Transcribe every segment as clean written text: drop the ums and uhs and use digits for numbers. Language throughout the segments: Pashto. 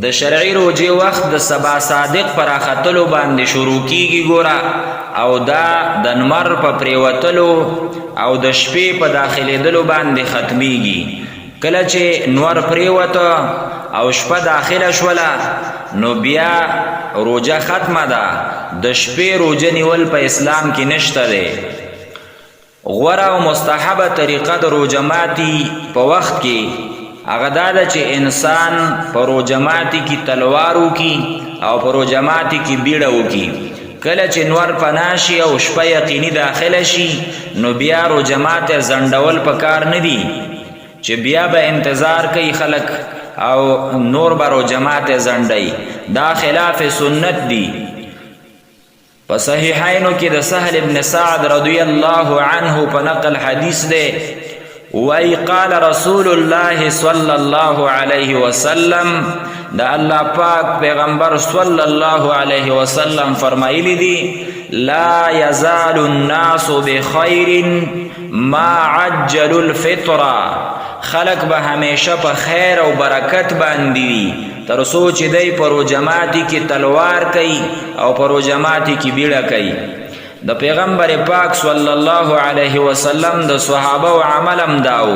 د شرعي روژې وخت د سبا صادق پر راختلو باندې شروع کیږي ګوره، او دا د نمر په پریوتلو او د شپې په داخلېدلو باندې ختمیږي. کله چې نور پریوته او شپه داخله شوله نو بیا روژه ختمه ده. د شپې روژه نیول په اسلام کې نشته دی. غوره او مستحبه طریقه د روژه ماتي په وخت کې هغه دا ده چې انسان په روژه ماتي کې تلوار وکړي او په روژه ماتي کې بیړه وکړي. کله چې نور پنا شي او شپه یقیني داخله شي نو بیا روژه ماتی ځنډول په کار نه دي چې بیا به انتظار کوي خلک او نور به روژه ماتی ځنډوي. دا خلاف سنت دي. په صحیحینو کې د سهل ابن سعد رضی الله عنه په نقل حدیث دی، وای قال رسول الله صلی الله علیه وسلم، د الله پاک پیغمبر صلی الله علیه وسلم فرمایلی دی: لا یزال الناس بخیر ما عجلوا الفطر. خلق به همیشه په خیر او برکت باندې وي تر څو چې دی په روژه ماتي کې تلوار کوي او په روژه ماتي کې بیړه کوي. د پیغمبر پاک صلی الله علیه وسلم د صحابه او عمل هم داو.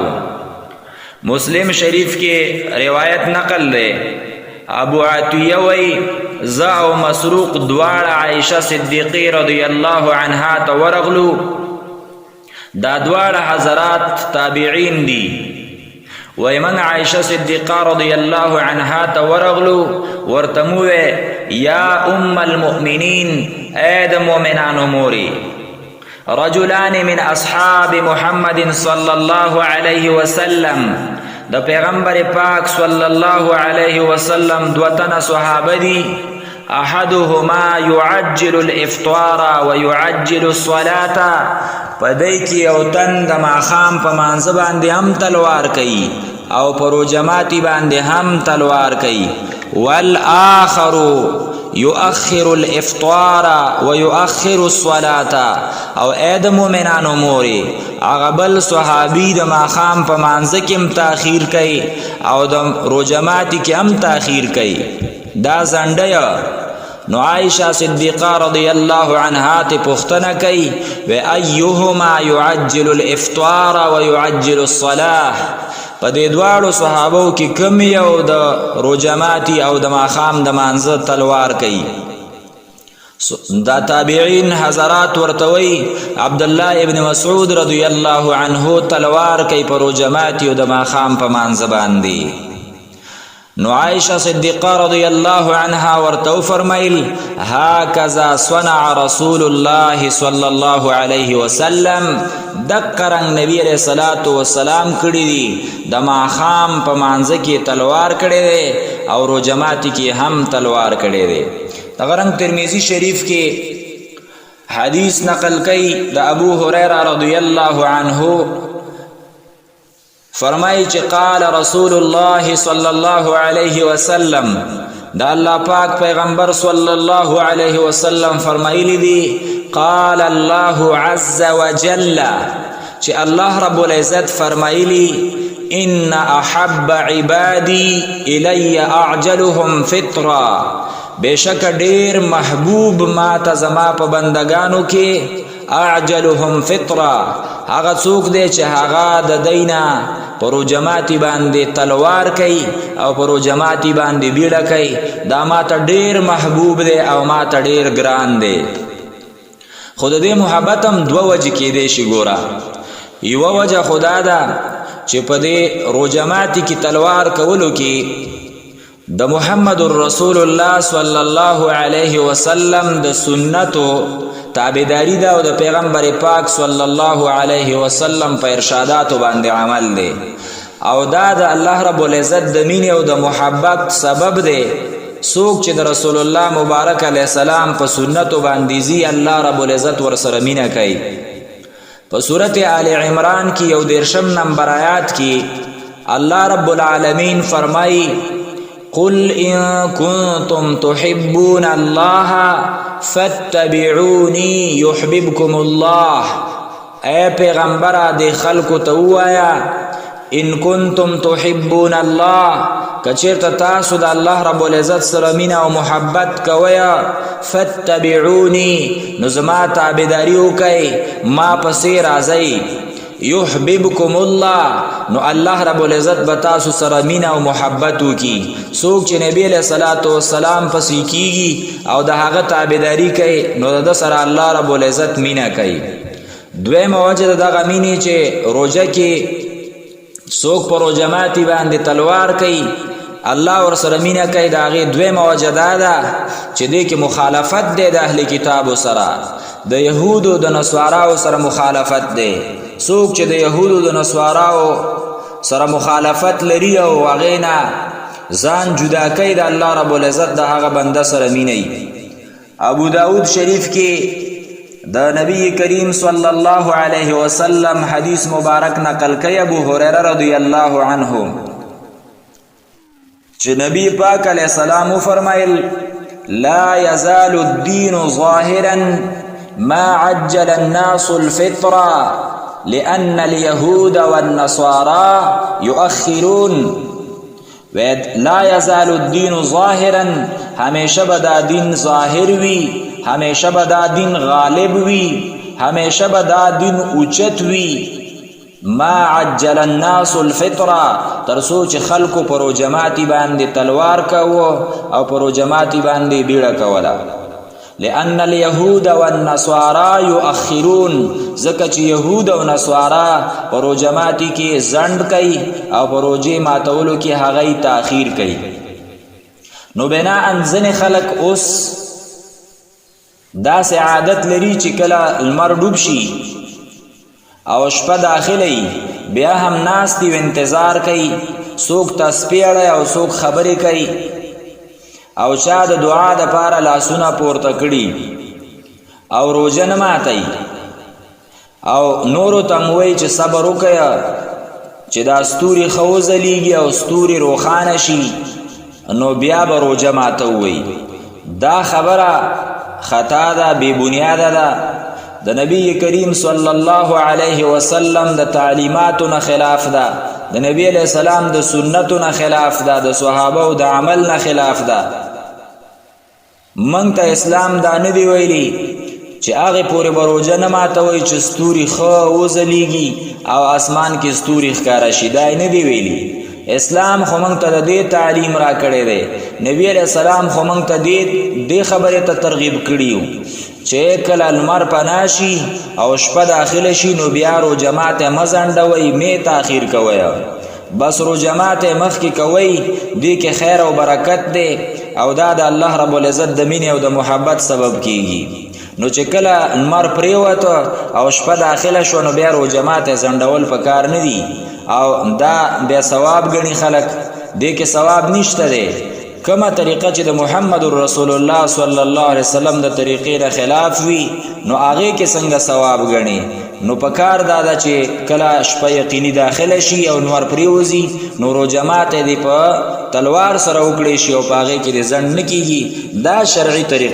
مسلم شریف کې روایت نقل دی، ابو عطیه وی زه او مسروق دواړه عائشه صدیقی رضی الله عنها ته ورغلو. دا دواړه حضرات تابعین دي. وای من عائشه صدیقه رضی الله عنها ته ورغلو، ورته مو یا ام المؤمنین، ای د مؤمنانو موري، رجلان من اصحاب محمد صلی الله علیه وسلم، د پیغمبر پاک صلی الله علیه وسلم دوه تنه صحابه دي، احدهما يعجل الافطار ويعجل الصلاه، په دې کې یو تن د ماښام په مانځه باندې هم تلوار کوي او په روژه ماتي باندې هم تلوار کوي، والآخر يؤخر الافطار ويؤخر الصلاه. او اې د مؤمنانو مورې، هغه بل صحابي د ماښام په مانځه کې هم تاخیر کوي او د روژه ماتي کې هم تاخیر کوي، دا ځنډی. نو عائشه صدیقه رضی الله عنها ته پوښتنه کوي، و ایهما يعجل الافطار ويعجل الصلاه؟ په دې دواړو صحابو کې کم یو د روژه ماتي او د ماښام د مانځه تلوار کوي؟ دا تابعین حضرات ورته وایي عبد الله ابن مسعود رضی الله عنه تلوار کوي په روژه ماتي او د ماښام په مانځه باندې. نو عائشه صدیقه رضی الله عنها ورته وفرمایل: هکذا صنع رسول الله صلی الله علیه وسلم، دقه رنګ نبی علیه الصلاة والسلام کړي دي، د ماښام په مانځه کې تلوار کړی دی او روژه ماتي کې هم تلوار کړی دی. دغه رنګ ترمذي شریف کې حدیث نقل کوي د ابو هريره رضی الله عنه، فرمایي چې قال رسول الله صلی الله علیه وسلم، د الله پاک پیغمبر صلی الله علیه وسلم فرمایلی دي: قال الله عز وجل، چې الله رب العزت فرمایلی: ان احب عبادي الی اعجلهم فطرا، بشک ډیر محبوب ما ته زما په بندگانو کې اعجلهم فطرا، هغه څوک دی چې هغه د دینا پر روژه ماتي باندې تلوار کوي او پر روژه ماتي باندې بیړه کوي، دا ما ته ډیر محبوب دی او ما ته ډیر ګران دی. خو د دې محبت هم دوه وجې کېدی شي ګوره. یوه وجه خو دا ده چې په دې روژه ماتي کې تلوار کولو کې د محمد رسول الله صلی الله علیه وسلم د سنتو تابعداري ده او د پیغمبر پاک صلی الله علیه وسلم په ارشاداتو باندې عمل دی، او دا د الله رب العزت د مینې او د محبت سبب دی. څوک چې د رسول الله مبارک علیه السلام په سنتو باندې ځي، الله رب العزت ورسره مینه کوي. په سورت آل عمران کې یو دیرشم نمبر آیات کې الله رب العالمین فرمایي: قل إن كنتم تحبون الله فاتبعوني يحببكم الله. اے پیغمبره، د خلکو ته ووایه ان کنتم تحبون الله، کچیرته تاسو د الله رب العزت سره مینه او محبت کوئ، فتبعوني، نو زما تابعداري وکئ، ما پسې راځئ. یحببکم الله، نو الله رب العزت به تاسو سره مینه او محبت وکي. څوک چې نبی علیہ الصلوۃ والسلام پسې کیږي او د هغه تابعداري کوي، نو د سره الله رب العزت مینه کوي. دویمه وجه دغه مینې چې روژه کې څوک پر روژه ماتي باندې تلوار کوي، الله ور سره مینه کوي، د هغې دویمه وجه دا ده چې دې کې مخالفت دی د اهل کتابو سره، د یهودو د نصاراو سره مخالفت دی. څوک چې د یهودو د نصاراو سره مخالفت لري او هغې نه ځان جدا کوي، د الله رب العزت د هغه بنده سره مینه وي. ابو داود شریف کې د نبی کریم صلی الله علیه وسلم حدیث مبارک نقل کوي ابو هريره رضی الله عنه، چې نبی پاک علیه السلام فرمایل: لا يزال الدين ظاهرا ما عجل الناس الفطرة لأن اليهود والنصارى يؤخرون. لا يزال الدين ظاهرا، همیشه به دا دین ظاهر وي، همیشه به دا دین غالب وي، همیشه به دا دین اوچت وي، ما عجل الناس الفطره، تر څو چې خلکو پر روژه ماتي باندې تلوار کوو او پر روژه ماتي باندې بیړه کوله. لأن اليهود والنصارى يؤخرون، ځکه چې يهود او نصارا پر روژه ماتي کې ځنډ کوي او پر روژې ماتولو کې هغه تاخیر کوي. نو بناء ځینې خلک اوس داسې عادت لري چې کله لمر ډوب شي او شپه داخله وي، بیا هم ناست دي، انتظار کوي، څوک تسبیح اړوي او څوک خبرې کوي او چا د دعا د پاره لاسونه پورته کړي او روژه نه ماتوي، او نورو ته هم وایي چې صبر وکړئ چې دا ستوري ښه وځلېږي او ستوري روښانه شي، نو بیا به روژه ماتوئ. دا خبره خطا ده، بې بنیاده ده، د نبی کریم صلی الله علیه وسلم د تعلیماتو نه خلاف ده، د نبی علیہ السلام د سنتو نه خلاف ده، د صحابه او د عمل نه خلاف ده. مونږ ته اسلام دا نه دی ویلي چې هغې پورې به روژه نه ماتوئ چې ستوري ښه وځلېږي او اسمان کې ستوري ښکاره شي، دا یې نه دی ویلي. اسلام خو مونږ ته د دې تعلیم را کړی دی، نبی علیہ السلام خو مونږ ته دې خبرې ته ترغیب کړي چې کله لمر پناه شي او شپه داخله شي، نو بیا روژه ماته مه ځنډوئ، مې تاخیر کوئ، بس روژه ماته مخکې کوئ، دې کې خیر او برکت دی او دا د الله رب العزت د مینې او د محبت سبب کیږي. نو چې کله لمر پریوته او شپه داخله شوه، نو بیا روژه ماته ځنډول پکار نه دي، او دا بیا ثواب ګڼي خلک، دې کې ثواب نشته دی. کومه طریقه چې د محمد رسول الله صلی الله علیه وسلم د طریقې نه خلاف وي، نو هغې کې څنګه ثواب ګڼي؟ نو پکار دا ده چې کله شپه یقیني داخله شي او نور پریوځي، نو روژه ماته دې په تلوار سره وکړی شي او په هغې کې دې ځنډ نه کیږي. دا شرعي طریقه.